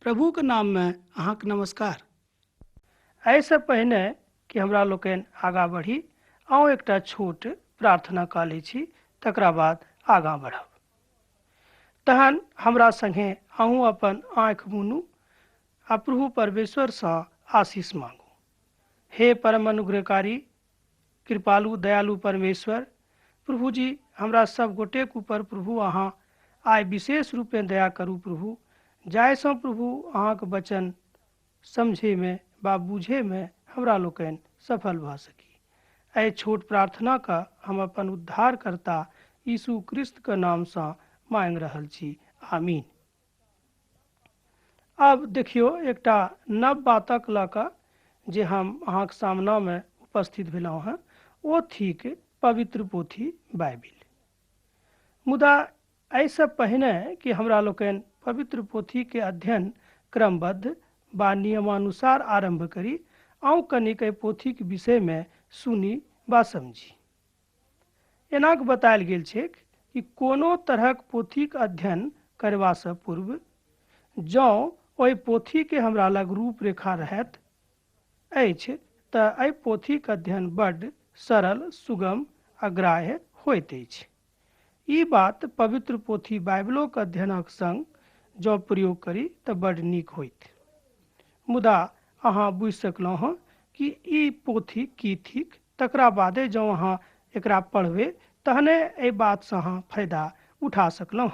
प्रभुक नाममे अहाँक नमस्कार। एहिसँ पहिने कि हमरा लोकनि आगाँ बढ़ी, आउ एकटा छोट प्रार्थना कऽ लै छी, तकरा बाद आगाँ बढ़ब। तहन हमरा संगे अहूँ अपन आँखि मूनू आ प्रभु परमेश्वरसँ आशीष मांगू। हे परम अनुग्रहकारी, कृपालु, दयालु परमेश्वर प्रभु जी, हमरा सब गोटेक ऊपर प्रभु अहाँ आइ विशेष रूपेँ दया करू प्रभु, जाहिसँ प्रभु अहाँक वचन समझैमे वा बुझैमे हमरा लोकनि सफल भऽ सकी। एहि छोट प्रार्थनाके हम अपन उद्धारकर्ता यीशु क्रिस्तके नामसँ मांगि रहल छी। आमीन। आब देखियौ एकटा नव बातक लऽ कऽ जे हम अहाँक सामनामे उपस्थित भेलहुँ हेँ, ओ थिक पवित्र पोथी बाइबिल। मुदा एहिसँ पहिने कि हमरा लोकनि पवित्र पोथीके अध्ययन क्रमबद्ध वा नियमानुसार आरम्भ करी, आउ कनिक एहि पोथीक विषयमे सुनी वा समझी। एनाक बतायल गेल छैक कि कोनो तरहक पोथीक अध्ययन करबासँ पूर्व जँ ओहि पोथीके हमरा लग रूपरेखा रहैत अछि तऽ एहि पोथीक अध्ययन बड्ड सरल, सुगम आ ग्राह्य होइत अछि। ई बात पवित्र पोथी बाइबलोक अध्ययनक संग जँ प्रयोग करी तऽ बड्ड नीक होइत। मुदा अहाँ बुझि सकलहुँ हँ कि ई पोथी की थिक, तकरा बादे जँ अहाँ एकरा पढ़बै तहने एहि बातसँ अहाँ फायदा उठा सकलहुँ।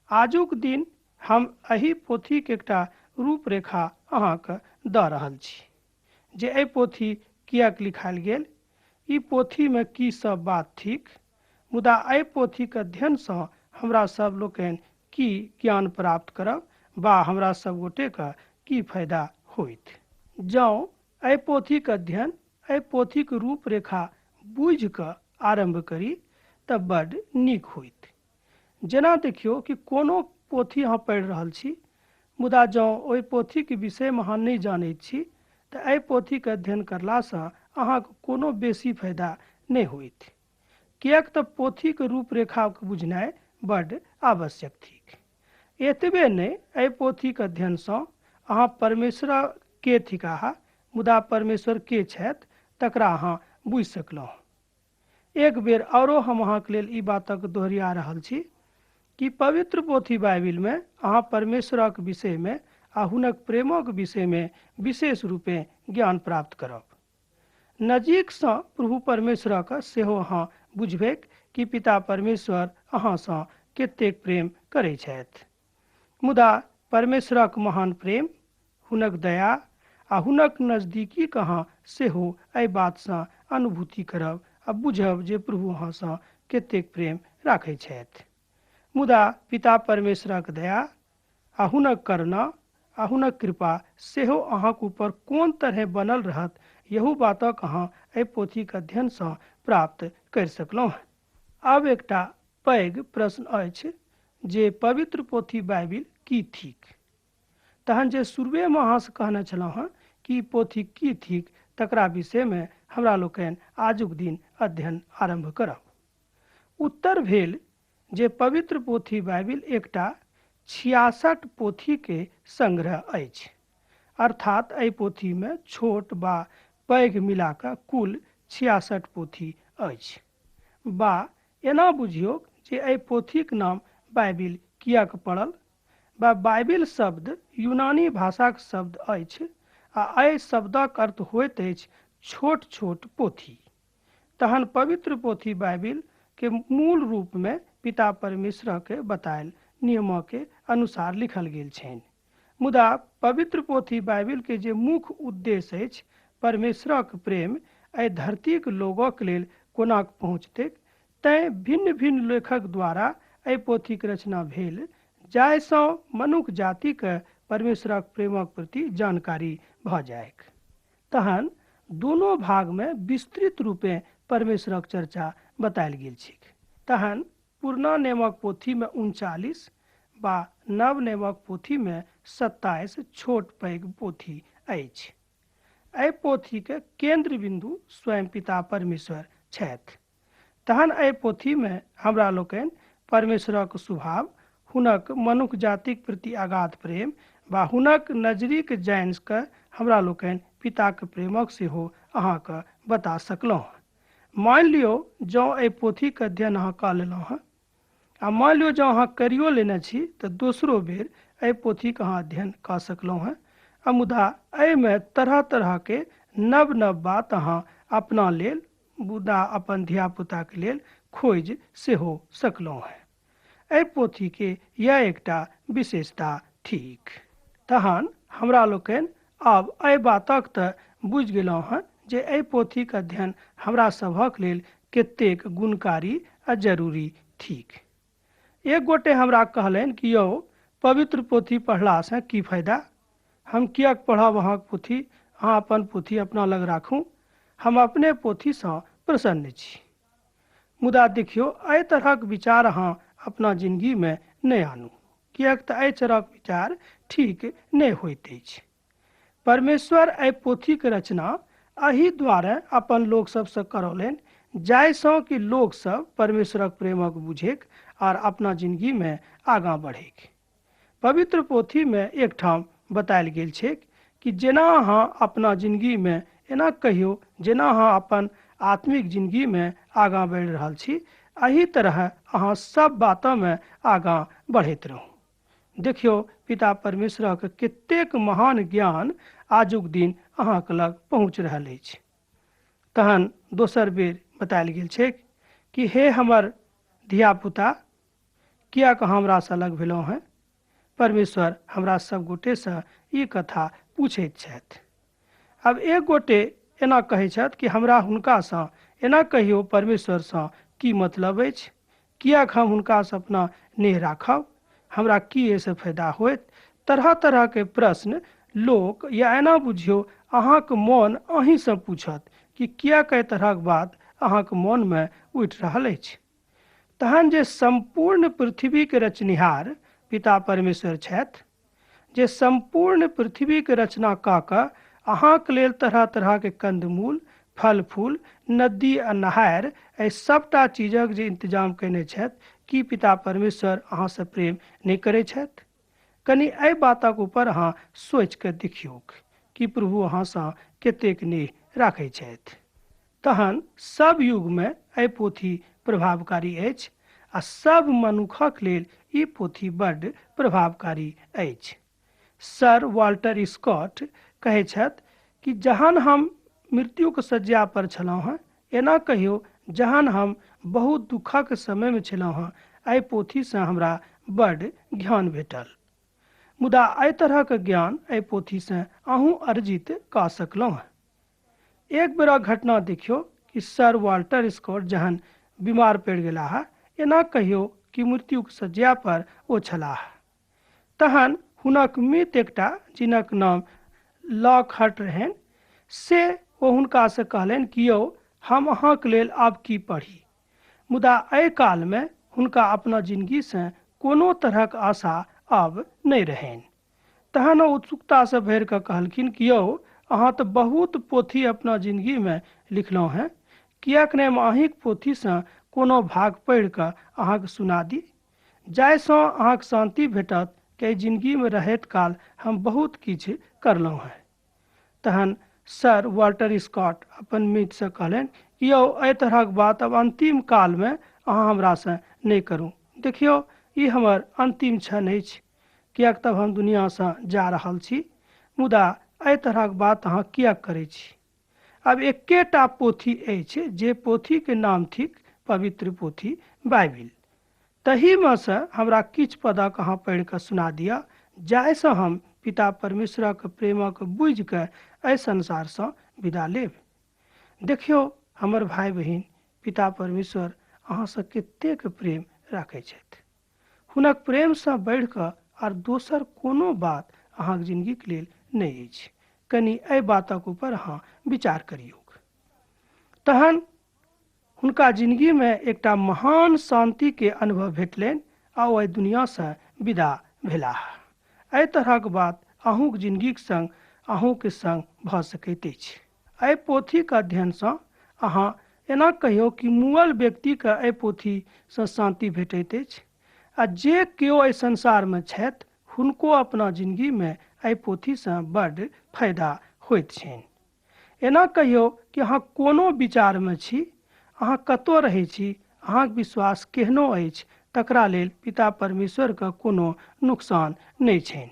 आजुक दिन हम एहि पोथीक एकटा रूपरेखा अहाँके दऽ रहल छी जे एहि पोथी किएक लिखायल गेल, ई पोथीमे की सब बात थिक, मुदा एहि पोथीक अध्ययनसँ हमरा सब लोकनि की ज्ञान प्राप्त करब वा हमरा सब गोटेके की फायदा होइत। जँ एहि पोथीक अध्ययन एहि पोथीक रूपरेखा बुझि कऽ आरम्भ करी तऽ बड्ड नीक होइत। जेना देखियौ कि कोनो पोथी अहाँ पढ़ि रहल छी, मुदा जँ ओहि पोथीक विषयमे अहाँ नहि जानैत छी तऽ एहि पोथीक अध्ययन करलासँ अहाँके कोनो बेसी फायदा नहि होइत, किएक तऽ पोथीक रूपरेखाके बुझनाइ बड्ड आवश्यक थिक। एतबे नहि, एहि पोथीक अध्ययनसँ अहाँ परमेश्वर के थिकाह, मुदा परमेश्वर के छथि तकरा अहाँ बुझि सकलहुँ। एक बेर आओरो हम अहाँक लेल ई बातक दोहरिया रहल छी कि पवित्र पोथी बाइबिलमे अहाँ परमेश्वरक विषयमे आ हुनक प्रेमक विषयमे विशेष रूपेँ ज्ञान प्राप्त करब। नजीकसँ प्रभु परमेश्वरक सेहो अहाँ बुझबैक कि पिता परमेश्वर अहाँसँ कतेक प्रेम करै छथि। मुदा परमेश्वरक महान प्रेम, हुनक दया आ हुनक नजदीकीक अहाँ सेहो एहि बातसँ अनुभूति करब आ बुझब जे प्रभु अहाँसँ कतेक प्रेम राखै छथि। मुदा पिता परमेश्वरक दया आ हुनक करुणा आ हुनक कृपा सेहो अहाँक ऊपर कोन तरहें बनल रहत, यहू बातक अहाँ एहि पोथीक अध्ययनसँ प्राप्त करि सकलहुँ। आब एकटा पैघ प्रश्न अछि जे पवित्र पोथी बाइबिल की थिक? तहन जे शुरुएमे अहाँसँ कहने छलहुँ हँ कि ई पोथी की थिक, तकरा विषयमे हमरा लोकनि आजुक दिन अध्ययन आरम्भ करब। उत्तर भेल जे पवित्र पोथी बाइबिल एकटा 66 पोथीके संग्रह अछि। अर्थात एहि पोथीमे छोट वा पैघ मिला कऽ कुल 66 पोथी अछि। बा एना बुझियौक जे एहि पोथीक नाम बाइबिल किएक पड़ल? बा बाइबिल शब्द यूनानी भाषाक शब्द अछि आ एहि शब्दक अर्थ होइत अछि छोट-छोट पोथी। तहन पवित्र पोथी बाइबिल के मूल रूप में पिता परमेश्वर के बतायल नियम के अनुसार लिखल गेल छनि। मुदा पवित्र पोथी बाइबिल के जे मुख्य उद्देश्य अछि परमेश्वरक प्रेम एहि धरतीक लोगक लेल कोनाक पहुँचतैक, तैं भिन्न-भिन्न लेखक द्वारा एहि पोथीक रचना भेल जाहिसँ मनुख जातिके परमेश्वरक प्रेमक प्रति जानकारी भऽ जाइक। तहन दुनू भागमे विस्तृत रूपेँ परमेश्वरक चर्चा बतायल गेल छैक। तहन पुरना नेमक पोथीमे 39 वा नव नेमक पोथीमे 27 छोट पैघ पोथी अछि। एहि पोथीक केन्द्र बिन्दु स्वयं पिता परमेश्वर छथि। तहन एहि पोथीमे हमरा लोकनि परमेश्वरक स्वभाव, हुनक मनुख जातिक प्रति अगाध प्रेम वा हुनक नजरिक जानि कऽ हमरा लोकनि पिताक प्रेमक सेहो अहाँके बता सकलहुँ। मानि लियौ जँ एहि पोथीके अध्ययन अहाँ कऽ लेलहुँ हँ आ मानि लियौ जँ अहाँ करियो लेने छी तऽ दोसरो बेर एहि पोथीके अहाँ अध्ययन कऽ सकलहुँ हँ, आ मुदा एहिमे तरह तरहके नव नव बात अहाँ अपना लेल मुदा अपन धियापुताके लेल खोजि सेहो सकलहुँ हँ। एहि पोथीके यैह एकटा विशेषता थिक। तहन हमरा लोकनि आब एहि बातक तऽ बुझि गेलहुँ हँ जे एहि पोथीक अध्ययन हमरा सभक लेल कतेक गुणकारी आ जरूरी थिक। एक गोटे हमरा कहलनि कि यौ पवित्र पोथी पढ़लासँ की फायदा, हम किएक पढ़ब अहाँक पोथी, अहाँ अपन पोथी अपना लग राखू, हम अपने पोथीसँ प्रसन्न छी। मुदा देखियौ एहि तरहक विचार अहाँ अपना जिनगीमे नहि आनू, किएक तऽ एहि तरहक विचार ठीक नहि होइत अछि। परमेश्वर एहि पोथीक रचना एहि दुआरे अपन लोक सबसँ करौलनि जाहिसँ कि लोकसभ परमेश्वरक प्रेमक बुझैक आर अपना जिनगीमे आगाँ बढ़ैक। पवित्र पोथीमे एकठाम बतायल गेल छैक कि जेना अहाँ अपना जिनगीमे एना कहियौ जेना अहाँ अपन आत्मिक जिनगीमे आगाँ बढ़ि रहल छी, एहि तरह अहाँ सब बातमे आगाँ बढ़ैत रहू। देखियौ पिता परमेश्वरक कतेक महान ज्ञान आजुक दिन अहाँके लग पहुँच रहल अछि। तहन दोसर बेर बतायल गेल छैक कि हे हमर धियापुता, किएक हमरासँ अलग भेलहुँ हेँ? परमेश्वर हमरा सब गोटेसँ ई कथा पूछैत छथि। आब एक गोटे एना कहै छथि कि हमरा हुनकासँ एना कहियौ परमेश्वरसँ की मतलब अछि, किएक हम हुनकासँ अपना नेह राखब, हमरा की एहिसँ फायदा होयत। तरह तरहके प्रश्न लोक या एना बुझियौ अहाँके मोन अहीँसँ पूछत कि किएक एहि तरहक बात अहाँके मोनमे उठि रहल अछि। तहन जे सम्पूर्ण पृथ्वीके रचनिहार पिता परमेश्वर छथि, जे सम्पूर्ण पृथ्वीके रचना कऽ कऽ अहाँके लेल तरह तरहके कन्दमूल, फल फूल, नदी आ नहर एहि सबटा चीजक जे इंतजाम कयने छथि, की पिता परमेश्वर अहाँसँ प्रेम नहि करै छथि? कनि एहि बातक ऊपर अहाँ सोचि कऽ देखियौक कि प्रभु अहाँसँ कतेक नेह राखै छथि। तहन सब युगमे एहि पोथी प्रभावकारी अछि आ सब मनुखक लेल ई पोथी बड्ड प्रभावकारी अछि। सर वाल्टर स्कॉट कहै छथि कि जहन हम मृत्युक सज्जा पर छलहुँ हँ, एना कहियौ जहन हम बहुत दुखक समयमे छलहुँ हँ, एहि पोथीसँ हमरा बड्ड ज्ञान भेटल। मुदा एहि तरहक ज्ञान एहि पोथीसँ अहूँ अर्जित कऽ सकलहुँ हँ। एक बेरक घटना देखियौ कि सर वाल्टर स्कॉट जहन बीमार पड़ि गेलाह, एना कहियौ कि मृत्युक सज्जा पर ओ छलाह, तहन हुनक मित्र एकटा जिनक नाम लॉकहर्ट रहनि, से ओ हुनकासँ कहलनि कि यौ हम अहाँके लेल आब की पढ़ी। मुदा एहि कालमे हुनका अपना जिनगीसँ कोनो तरहक आशा आब नहि रहनि। तहन ओ उत्सुकतासँ भरि कऽ कहलखिन कि यौ अहाँ तऽ बहुत पोथी अपना जिनगीमे लिखलहुँ हेँ, किएक नहि हम अहीँक पोथीसँ कोनो भाग पढ़ि कऽ अहाँके सुना दी, जाहिसँ अहाँके शान्ति भेटत कि एहि जिनगीमे रहैत काल हम बहुत किछु करलहुँ हेँ। तहन सर वाल्टर स्कॉट अपन मित्रसँ कहलनि कि यौ एहि तरहक बात अब अन्तिम कालमे अहाँ हमरासँ नहि करू, देखियौ ई हमर अन्तिम क्षण अछि, किएक तब हम दुनिआसँ जा रहल छी, मुदा एहि तरहक बात अहाँ किएक करै छी। आब एकेटा पोथी अछि जे पोथीके नाम थिक पवित्र पोथी बाइबिल, तहीमे सँ हमरा किछु पदक अहाँ पढ़ि कऽ सुना दिअ जाहिसँ हम पिता परमेश्वरक प्रेमक बुझि कऽ एहि संसारसँ विदा लेब। देखियौ हमर भाय बहिन, पिता परमेश्वर अहाँसँ कतेक प्रेम राखै छथि। हुनक प्रेमसँ बढ़ि कऽ आर दोसर कोनो बात अहाँक जिनगीक लेल नहि अछि। कनि एहि बातक ऊपर अहाँ विचार करियौक। तहन हुनका जिनगीमे एकटा महान शान्तिके अनुभव भेटलनि आ ओ एहि दुनिआसँ विदा भेलाह। एहि तरहक बात अहूँक जिनगीक संग अहूँके संग भऽ सकैत अछि। एहि पोथीक अध्ययनसँ अहाँ एना कहियौ कि मुअल व्यक्तिके एहि पोथीसँ शान्ति भेटैत अछि आ जे केओ एहि संसारमे छथि हुनको अपना जिंदगीमे एहि पोथीसँ बड्ड फायदा होइत छनि। एना कहियौ कि अहाँ कोनो विचारमे छी, अहाँ कतौ रहै छी, अहाँके विश्वास केहनो अछि, तकरा लेल पिता परमेश्वरके कोनो नुकसान नहि छनि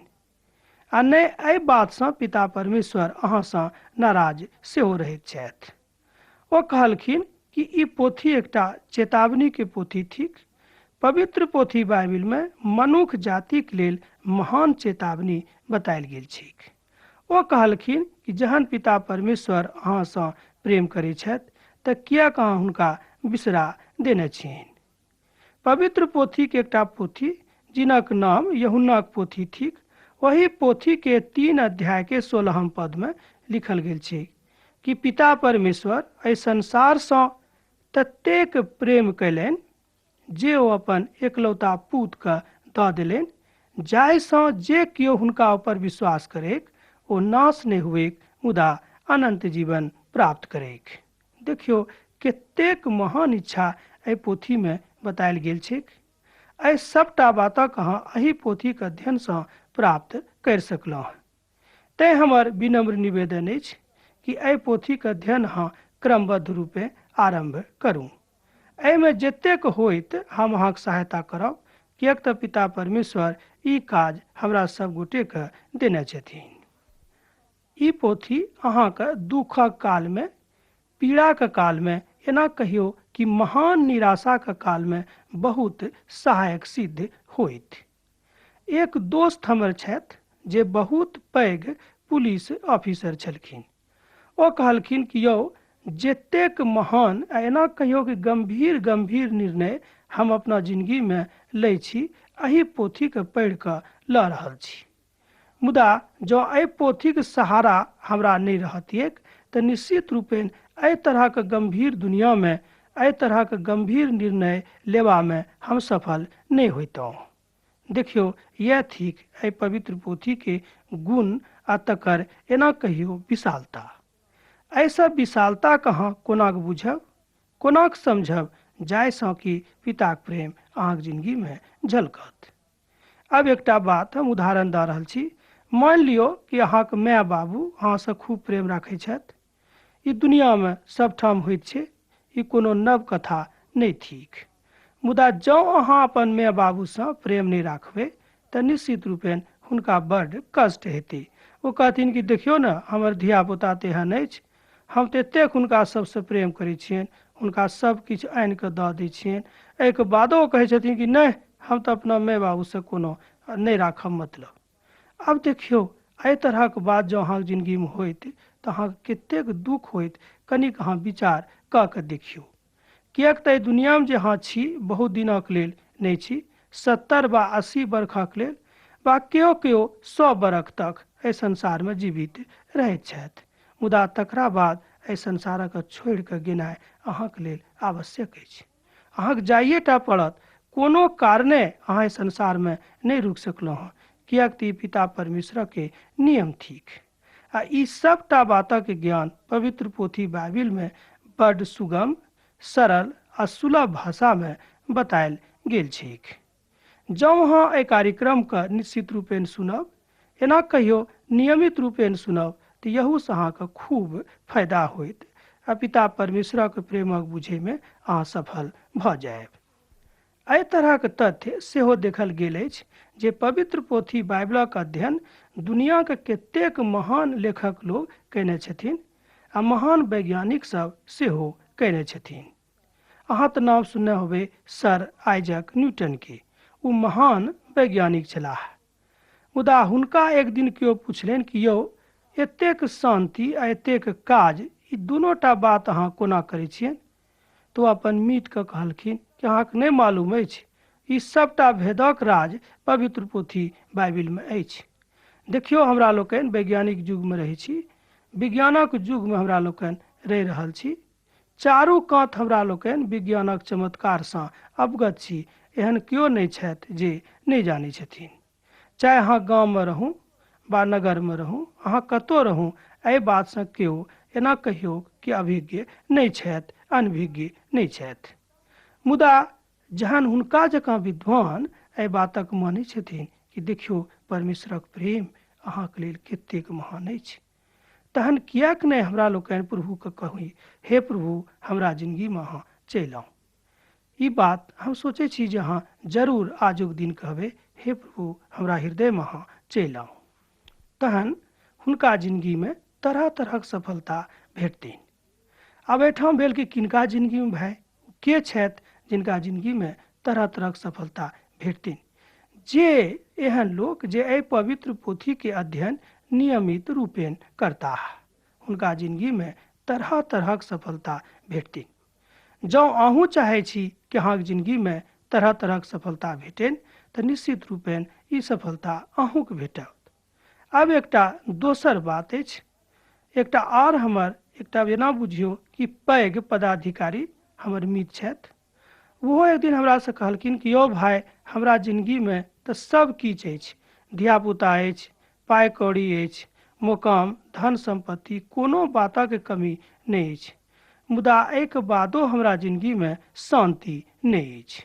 आ नहि एहि बातसँ पिता परमेश्वर अहाँसँ नाराज सेहो रहैत छथि। ओ कहलखिन कि ई पोथी एकटा चेतावनीके पोथी थिक। पवित्र पोथी बाइबिलमे मनुख जातिक लेल महान चेतावनी बतायल गेल छैक। ओ कहलखिन कि जहन पिता परमेश्वर अहाँसँ प्रेम करै छथि तऽ किएक अहाँ हुनका बिसरा देने छियनि। पवित्र पोथीके एकटा पोथी जिनक नाम यूहन्नाक पोथी थिक, ओहि पोथीके 3 अध्यायके 16 पदमे लिखल गेल छै कि पिता परमेश्वर एहि संसारसँ ततेक प्रेम कयलनि जे ओ अपन एकलौता पूतके दऽ देलनि, जाहिसँ जे केओ हुनका ऊपर विश्वास करैक ओ नाश नहि हुएक मुदा अनंत जीवन प्राप्त करैक। देखियौ कतेक महान इच्छा एहि पोथीमे बतायल गेल छैक। एहि सबटा बातक अहाँ एहि पोथीके अध्ययनसँ प्राप्त करि सकलहुँ। तैँ हमर विनम्र निवेदन अछि कि एहि पोथीके अध्ययन अहाँ क्रमबद्ध रूपे आरम्भ करू। एहिमे जतेक होइत हम अहाँके सहायता करब, किएक तऽ पिता परमेश्वर ई काज हमरा सब गोटेके देने छथिन। ई पोथी अहाँके दुःखक कालमे, पीड़ाके कालमे, एना कहियौ कि महान निराशाके कालमे बहुत सहायक सिद्ध होइत। एक दोस्त हमर छथि जे बहुत पैघ पुलिस ऑफिसर छलखिन। ओ कहलखिन कि यौ जतेक महान आ एना कहियौ कि गंभीर गंभीर निर्णय हम अपना जिंदगीमे लै छी, एहि पोथीके पढ़ि कऽ लऽ रहल छी। मुदा जँ एहि पोथीके सहारा हमरा नहि रहतियैक तऽ निश्चित रूपेण एहि तरहक गंभीर दुनियामे एहि तरहक गंभीर निर्णय लेबामे हम सफल नहि होइतहुँ। देखियौ यैह थिक एहि पवित्र पोथीके गुण आ तकर एना कहियौ विशालता। एहिसँ विशालताके अहाँ कोनाक बुझब, कोनाक समझब, जाहिसँ कि पिताक प्रेम अहाँके जिंदगीमे झलकत। अब एकटा बात हम उदाहरण दऽ रहल छी। मान लियौ कि अहाँके माय बाबू अहाँसँ खूब प्रेम राखै छथि। ई दुनियामे सबठाम होइत छै, ई कोनो नव कथा नहि थिक। मुदा जँ अहाँ अपन माय बाबूसँ प्रेम नहि राखबै तऽ निश्चित रूपेण हुनका बड्ड कष्ट हेतै। ओ कहथिन कि देखियौ ने हमर धियापुता तेहन अछि, हम तऽ एतेक हुनका सबसँ प्रेम करै छियनि, हुनका सब किछु आनि कऽ दऽ दै छियनि, एहिके बादो ओ कहै छथिन कि नहि हम तऽ अपना माय बाबूसँ कोनो नहि राखब मतलब। आब देखियौ एहि तरहक बात जँ अहाँके जिंदगीमे होइत तऽ अहाँके कतेक दुःख होइत, कनिक अहाँ विचार कऽ कऽ देखियौ। किएक तऽ एहि दुनियामे जे अहाँ छी बहुत दिनक लेल नहि छी, 70 वा 80 बरखक लेल वा केओ केओ 100 बरख तक एहि संसारमे जीवित रहैत छथि। मुदा तकरा बाद एहि संसारक छोड़ि कऽ गेनाइ अहाँके लेल आवश्यक अछि। अहाँके जाइए टा पड़त, कोनो कारणे अहाँ एहि संसारमे नहि रुकि सकलहुँ हँ, किएक तऽ ई पिता परमेश्वरके नियम थिक। आ ई सबटा बातक ज्ञान पवित्र पोथी बाइबिलमे बड्ड सुगम, सरल आ सुलभ भाषामे बतायल गेल छैक। जँ अहाँ एहि कार्यक्रमके निश्चित रूपेण सुनब, एना कहियौ नियमित रूपेण सुनब, तऽ यहूसँ अहाँके खूब फायदा होइत आ पिता परमेश्वरक प्रेमक बुझैमे अहाँ सफल भऽ जायब। एहि तरहक तथ्य सेहो देखल गेल अछि जे पवित्र पोथी बाइबलक अध्ययन दुनियाके कतेक महान लेखक लोग कयने छथिन आ महान वैज्ञानिक सब सेहो कयने छथिन। अहाँ तऽ नाम सुनने होबै सर आइजक न्यूटन के, ओ महान वैज्ञानिक छलाह। मुदा हुनका एक दिन केओ पुछलनि कि यौ एतेक शान्ति आ एतेक काज, ई दुनूटा बात अहाँ कोना करै छियनि? तऽ ओ अपन मित्रके कहलखिन कि अहाँके नहि मालूम अछि, ई सबटा भेदक राज पवित्र पोथी बाइबिलमे अछि। देखियौ हमरा लोकनि वैज्ञानिक युगमे रहै छी, विज्ञानक युगमे हमरा लोकनि रहि रहल छी, चारू कात हमरा लोकनि विज्ञानक चमत्कारसँ अवगत छी। एहन केओ नहि छथि जे नहि जानै छथिन। चाहे अहाँ गाममे रहू वा नगरमे रहू, अहाँ कतहु रहू, एहि बातसँ केओ एना कहियौ कि अभिज्ञ नहि छथि, अनभिज्ञ नहि छथि। मुदा जहन हुनका जकाँ विद्वान एहि बातक मानै छथिन कि देखियौ परमेश्वरक प्रेम अहाँके लेल कतेक महान अछि। तहन किएक नहि हमरा लोकनि प्रभुके कही, हे प्रभु हमरा जिन्दगीमे अहाँ चलि आउ। ई बात हम सोचै छी जे अहाँ जरूर आजुक दिन कहबै, हे प्रभु हमरा हृदयमे अहाँ चलि आउ। तहन हुनका जिन्दगीमे तरह तरहक सफलता भेटतनि। आब एहिठाम भेल कि किनका जिन्दगीमे भाय के छथि जिनका जिन्दगीमे तरह तरहक सफलता भेटतनि? जे एहन लोक जे एहि पवित्र पोथीके अध्ययन नियमित रूपेण करताह, हुनका जिन्दगीमे तरह तरहक सफलता भेटतनि। जँ अहूँ चाहै छी कि अहाँके जिन्दगीमे तरह तरहक सफलता भेटनि तऽ निश्चित रूपेण ई सफलता अहूँके भेटत। आब एकटा दोसर बात अछि, एकटा आर हमर एकटा एना बुझियौ कि पैघ पदाधिकारी हमर मित्र छथि। ओहो एक दिन हमरासँ कहलखिन कि यौ भाय, हमरा जिन्दगीमे तऽ सब किछु अछि, धियापुता अछि, पाइ कौड़ी अछि, मोकाम धन सम्पत्ति कोनो बातक कमी नहि अछि, मुदा एहिके बादो हमरा जिन्दगीमे शान्ति नहि अछि।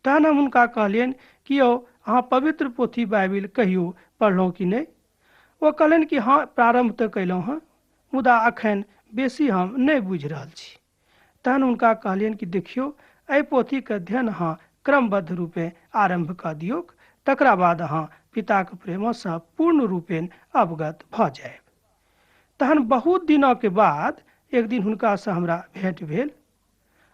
तहन हम हुनका कहलियनि कि यौ अहाँ पवित्र पोथी बाइबिल कहियो पढ़लहुँ कि नहि? ओ कहलनि कि हँ, प्रारम्भ तऽ कयलहुँ हँ, मुदा अखन बेसी हम नहि बुझि रहल छी। तहन हुनका कहलियनि कि देखियौ, एहि पोथीके अध्ययन अहाँ क्रमबद्ध रूपे आरम्भ कऽ दियौक, तकरा बाद अहाँ पिताके प्रेमसँ पूर्ण रूपेण अवगत भऽ जायब। तहन बहुत दिनके बाद एक दिन हुनकासँ हमरा भेंट भेल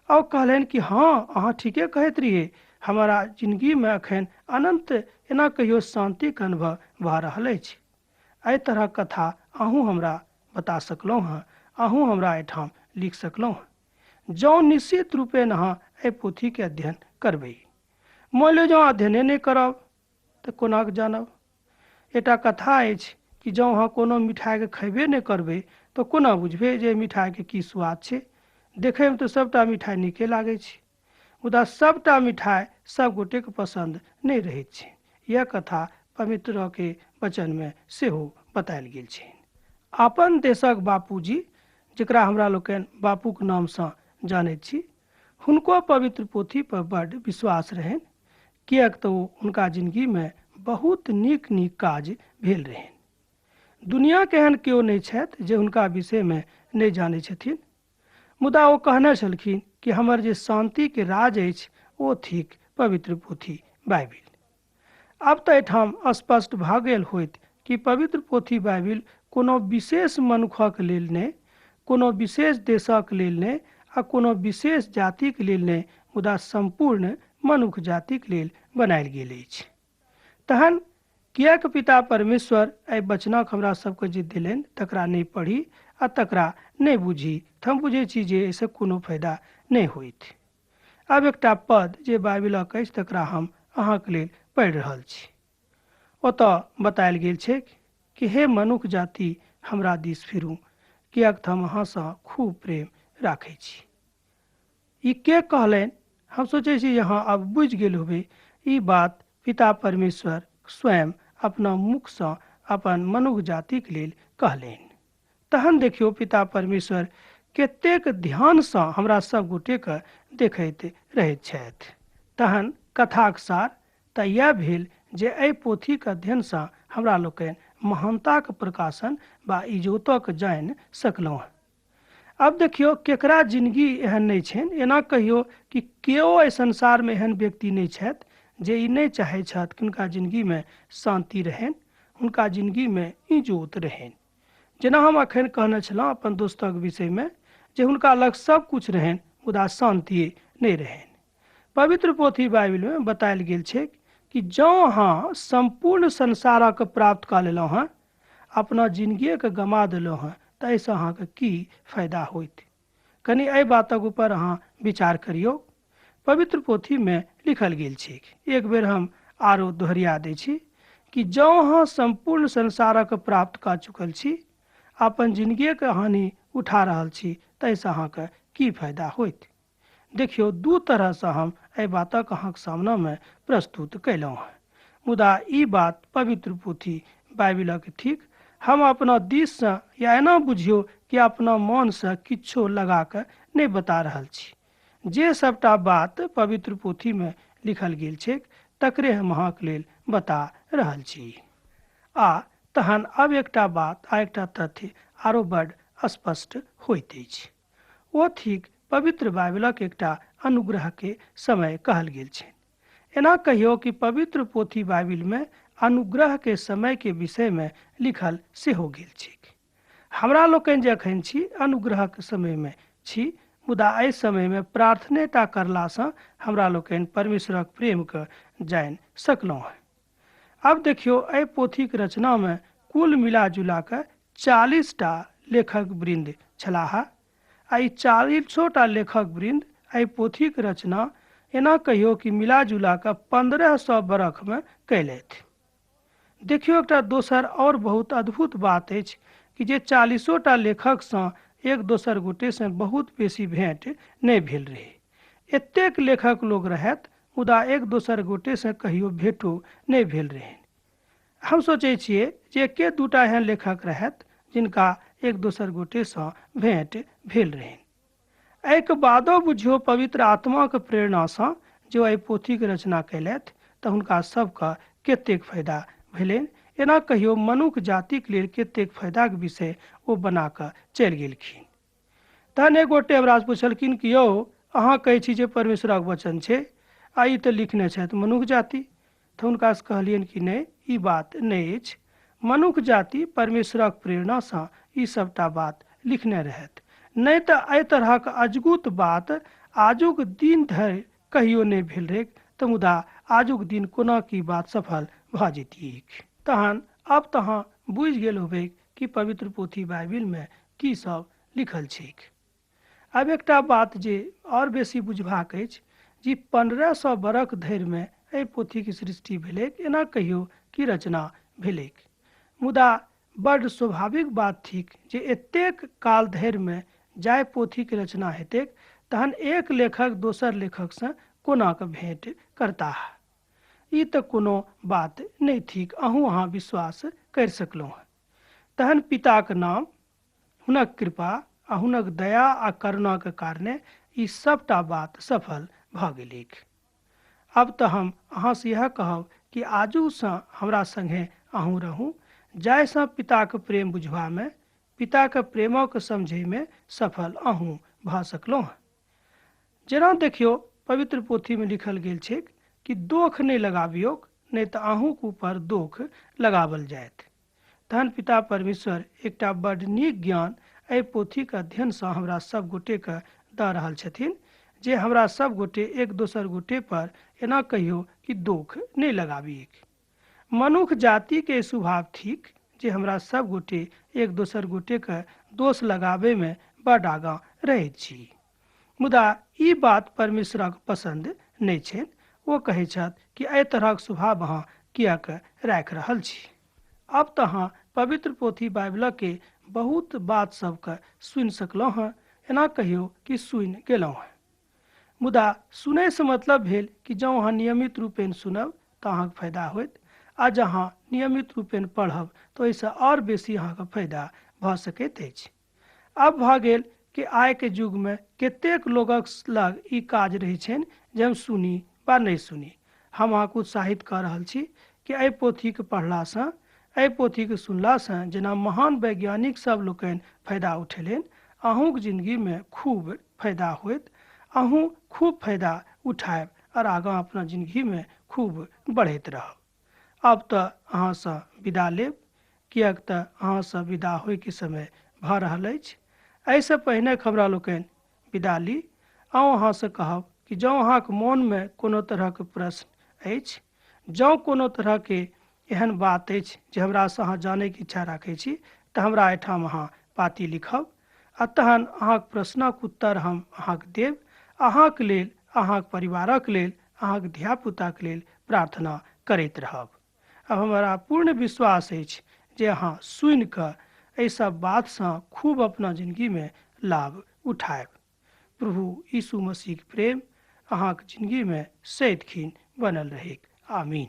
आ ओ कहलनि कि हँ, अहाँ ठीके कहैत रहियै, हमारा जिन्दगीमे अखन अनंत एना कहियो शान्तिके अनुभव भऽ रहल अछि। एहि तरहक कथा अहूँ हमरा बता सकलहुँ हँ, अहूँ हमरा एहिठाम लिख सकलहुँ हँ। जँ निश्चित रूपेण अहाँ एहि पोथीके अध्ययन करबै, मानि लियौ जँ अध्ययने नहि करब तऽ कोना कऽ जानब? एकटा कथा अछि कि जँ अहाँ कोनो मिठाइके खयबे नहि करबै तऽ कोना बुझबै जे मिठाइके की स्वाद छै? देखैमे तऽ सभटा मिठाइ नीके लागै छै, मुदा सभटा मिठाइ सभ गोटेके पसन्द नहि रहैत छै। यह कथा पवित्रके वचनमे सेहो बतायल गेल छै। अपन देशक बापूजी, जकरा हमरा लोकनि बापूके नामसँ जानैत छी, हुनको पवित्र पोथी पर बड्ड विश्वास रहनि, किएक तऽ ओ हुनका जिन्दगीमे बहुत नीक नीक काज भेल रहनि। दुनियाके एहन केओ नहि छथि जे हुनका विषयमे नहि जानै छथिन, मुदा ओ कहने छलखिन कि हमर जे शान्तिके राज अछि ओ थिक पवित्र पोथी बाइबिल। आब तऽ एहिठाम स्पष्ट भऽ गेल होइत कि पवित्र पोथी बाइबिल कोनो विशेष मनुखक लेल नहि, कोनो विशेष देशक लेल नहि आ कोनो विशेष जातिके लेल नहि, मुदा सम्पूर्ण मनुख जातिके लेल बनायल गेल अछि। तहन किएक पिता परमेश्वर एहि वचनक हमरा सबके जे देलनि तकरा नहि पढ़ी आ तकरा नहि बुझी? तऽ हम बुझै छी जे एहिसँ कोनो फायदा नहि होइत। आब एकटा पद जे बाइबिलक अछि तकरा हम अहाँके लेल पढ़ि रहल छी। ओतऽ बतायल गेल छै कि हे मनुख जाति, हमरा दिस फिरू, किएक तऽ हम अहाँसँ खूब प्रेम राखै छी। ई के कहलनि? हम सोचै छी अहाँ आब बुझि गेल होबै। ई बात पिता परमेश्वर स्वयं अपना मुखसँ अपन मनुख जातिके लेल कहलनि। तहन देखियौ पिता परमेश्वर कतेक ध्यानसँ हमरा सब गोटेके देखैत रहैत छथि। तहन कथाक सार तऽ इएह भेल जे एहि पोथीके अध्ययनसँ हमरा लोकनि महानताक प्रकाशन बा इजोतक जानि सकलहुँ। आब देखियौ केकरा जिन्दगी एहन नहि छनि, एना कहियौ कि केओ एहि संसारमे एहन व्यक्ति नहि छथि जे ई नहि चाहै छथि कि हुनका जिन्दगीमे शान्ति रहनि, हुनका जिन्दगीमे इजोत रहनि। जेना हम अखन कहने छलहुँ अपन दोस्तक विषयमे जे हुनका लग सब कुछ रहनि मुदा शान्ति नहि रहनि। पवित्र पोथी बाइबिलमे बतायल गेल छै कि जँ अहाँ सम्पूर्ण संसारक प्राप्त कऽ लेलहुँ हँ, अपना जिन्दगिएके गमा देलहुँ हँ, तऽ एहिसँ अहाँके की फायदा होइत? कनि एहि बातक ऊपर अहाँ विचार करियौ। पवित्र पोथीमे लिखल गेल छै, एक बेर हम आरो दोहरिया दै छी कि जँ अहाँ सम्पूर्ण संसारक प्राप्त कऽ चुकल छी, अपन जिन्दगिएके हानि उठा रहल छी, तऽ एहिसँ अहाँके की फायदा होइत? देखियौ, दू तरहसँ हम एहि बातक अहाँके सामनामे प्रस्तुत कयलहुँ हँ, मुदा ई बात पवित्र पोथी बाइबिलक थिक। हम अपना दिससँ या एना बुझियौ कि अपना मनसँ किछो लगा कऽ नहि बता रहल छी। जे सबटा बात पवित्र पोथीमे लिखल गेल छै तकरे हम अहाँके लेल बता रहल छी। आ तहन आब एकटा बात आ एकटा तथ्य आरो बड स्पष्ट होइत अछि, ओ थिक पवित्र बाइबलक एकटा अनुग्रह के समय कहल गेल छै। एना कहियो कि पवित्र पोथी बाइबिल में अनुग्रह के समय के विषय में लिखल सेहो गेल छैक। हमरा लोकनि जे अखन छी अनुग्रह के समय में छी, मुदा एहि समय में प्रार्थने टा करलासँ हमरा लोकनि परमेश्वरक प्रेम के जानि सकलहुँ हँ। आब देखियौ एहि पोथीक रचना में कुल मिला जुला कऽ 40 टा लेखक वृंद छलाह आ ई 40 टा लेखक वृंद एहि पोथीक रचना एना कहियो कि मिला जुला कऽ 1500 बरख में कयलथि। देखियौ एकटा दोसर और बहुत अद्भुत बात अछि कि जे 40 टा लेखकसँ एक दोसर गोटेसँ बहुत बेसी भेंट नहि भेल रहै। एतेक लेखक लोग रहथि मुदा एक दोसर गोटेसँ कहियो भेंटो नहि भेल रहनि। हम सोचै छियै जे एके दूटा एहन लेखक रहथि जिनका एक दोसर गोटेसँ भेंट भेल रहनि। एहिके बादो बुझियौ पवित्र आत्माक प्रेरणासँ जो एहि पोथीक रचना कयलथि तऽ हुनका सबके कतेक फायदा भेलनि। एना कहियो मनुख जातिक लेल कतेक फायदाक विषय ओ बना कऽ चलि गेलखिन। तहन एक गोटे हमरा पुछलखिन कि यौ अहाँ कहै छी जे परमेश्वरक वचन छै आ ई तऽ लिखने छथि मनुख जाति। तऽ हुनकासँ कहलियनि कि नहि, ई बात नहि अछि, मनुख जाति परमेश्वरक प्रेरणासँ ई सबटा बात लिखने रहथि, नहि तऽ एहि तरहक अजगुत बात आजुक दिन धरि कहियो नहि भेल रहै, तऽ मुदा आजुक दिन कोना की बात सफल भऽ जैतियै। तहन अब तहाँ बुझि गेल होबै कि पवित्र पोथी बाइबिल में की सब लिखल छैक। आब एकटा बात जे और बेसी बुझबाक अछि जे 1500 बरख धरि में एहि पोथीक सृष्टि भेलैक, एना कहियो कि रचना भेलैक। मुदा बड स्वाभाविक बात थिक जे एतेक काल धरि में जाहि पोथीक रचना हेतैक तहन एक लेखक दोसर लेखकसँ कोना कऽ भेंट करताह, ई तऽ कोनो बात नहि थिक, अहूँ अहाँ विश्वास करि सकलहुँ हँ। तहन पिताक नाम, हुनक कृपा आ हुनक दया आ करुणाक कारणे ई सबटा बात सफल भऽ गेलैक। अब तऽ हम अहाँसँ इएह कहब कि आजूसँ हमरा संगे अहूँ रहू, जाहिसँ पिताक प्रेम बुझबामे, पिताक प्रेमक समझैमे सफल अहूँ भऽ सकलहुँ हँ। जेना देखियौ पवित्र पोथीमे लिखल गेल छैक कि दोख नहि लगाबियौक, नहि तऽ अहूँक ऊपर दोख लगावल जायत। तहन पिता परमेश्वर एकटा बड नीक ज्ञान एहि पोथीक अध्ययनसँ हमरा सब गोटेके दऽ रहल छथिन जे हमरा सब गोटे एक दोसर गोटे पर एना कहियो कि दोख नहि लगाबियैक। मनुख जातिके स्वभाव थिक जे हमरा सब गोटे एक दोसर गोटेके दोष लगाबैमे बड आगाँ रहैत छी, मुदा ई बात परमेश्वरक पसन्द नहि छनि। ओ कहै छथि कि एहि तरहक स्वभाव अहाँ किएक राखि रहल छी। अब तऽ अहाँ पवित्र पोथी बाइबलके बहुत बात सबके सुनि सकलहुँ हँ, एना कहियो कि सुनि गेलहुँ हँ। मुदा सुनैसँ मतलब भेल कि जँ अहाँ नियमित रूपेण सुनब तऽ अहाँके फायदा होयत, आ जँ अहाँ नियमित रूपेण पढ़ब तऽ ओहिसँ आओर बेसी अहाँके फायदा भऽ सकैत अछि। आब भऽ गेल कि आइके युगमे कतेक लोकक लग ई काज रहै छनि जे हम सुनी वा नहि सुनी। हम अहाँके उत्साहित कऽ रहल छी कि एहि पोथीके पढ़लासँ, एहि पोथीके सुनलासँ जेना महान वैज्ञानिक सब लोकनि फायदा उठेलनि, अहूँके जिंदगीमे खूब फायदा होयत, अहूँ खूब फायदा उठायब और आगाँ अपना जिंदगीमे खूब बढ़ैत रहब। अब तऽ अहाँसँ विदा लेब, किएक तऽ अहाँसँ विदा होइके समय भऽ रहल अछि। एहिसँ पहिने हमरा लोकनि विदा ली। अहूँ अहाँसँ कहब कि जँ अहाँके मोनमे कोनो तरहक प्रश्न अछि, जँ कोनो तरहके एहन बात अछि जे हमरासँ अहाँ जानैके इच्छा राखै छी, तऽ हमरा एहिठाम अहाँ पाती लिखब आ तहन अहाँके प्रश्नक उत्तर हम अहाँके देब। अहाँके लेल, अहाँके परिवारक लेल, अहाँके धियापुताके लेल प्रार्थना करैत रहब। अब हमरा पूर्ण विश्वास अछि जे अहाँ सुनि कऽ एहि सब बातसँ खूब अपना जिंदगीमे लाभ उठायब। प्रभु यीशु मसीहके प्रेम अहाँके जिंदगीमे सदिखन बनल रहैक। आमीन।